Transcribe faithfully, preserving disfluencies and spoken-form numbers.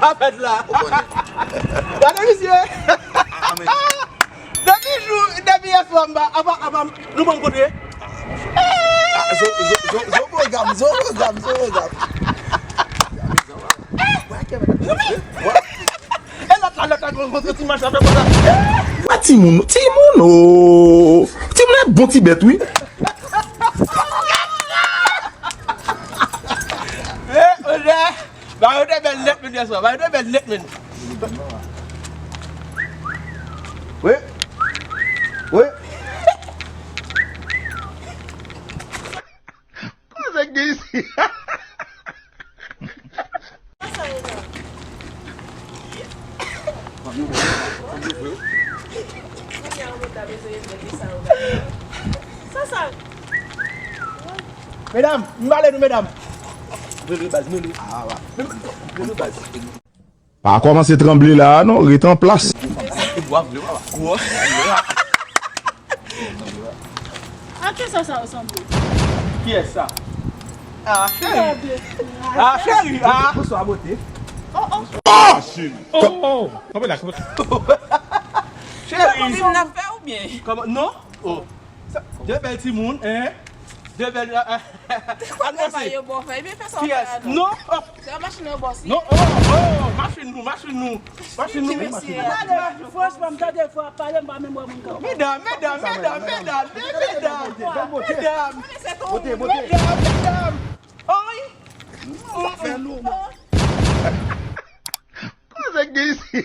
Afèt la. Gade misye. Depi jou, depi yè swa m pa, apa, apa, nou pa m kontre. Zo, zo, zo, zo pwogram, zo pwogram, zo pwogram. E lòt la, lòt la, gon, gon, ti mach la fè konsa. Pa timoun, timoun, oh. Timoun e bon ti bèt, wi. E, Ojè, ba yo te bèl nèt, men, yè swa. Ba yo te bèl nèt, men. Wi. Wi. Kòman sa k gen isi? Medam, m pale nou, medam. Mele, baz, mele. Ah, wa. Mele, baz. Pa kòmanse tranble la a non, ret an plas. A kisa sa resanble? Kiyès sa? Ah, cheri. Ah, cheri. Ah. Bonswa, bote. Oh, oh. Oh! Kanpe la, kanpe la. Cheri. Kòman, non? Oh. Sa, de bèl timoun, hein? De bèl, ah, ah. Kiyès? Non! Oh. Se yon machin yo bò si. Non, oh, oh, machin nou, machin nou. Machin nou. Fransman, m tande fò ap pale, m pa menm wè moun k ap pale. Medam, medam, medam, medam, medam, medam. Bote, bote. Medam, medam. Oy. Sa fè nou. Kòman sa k gen isi?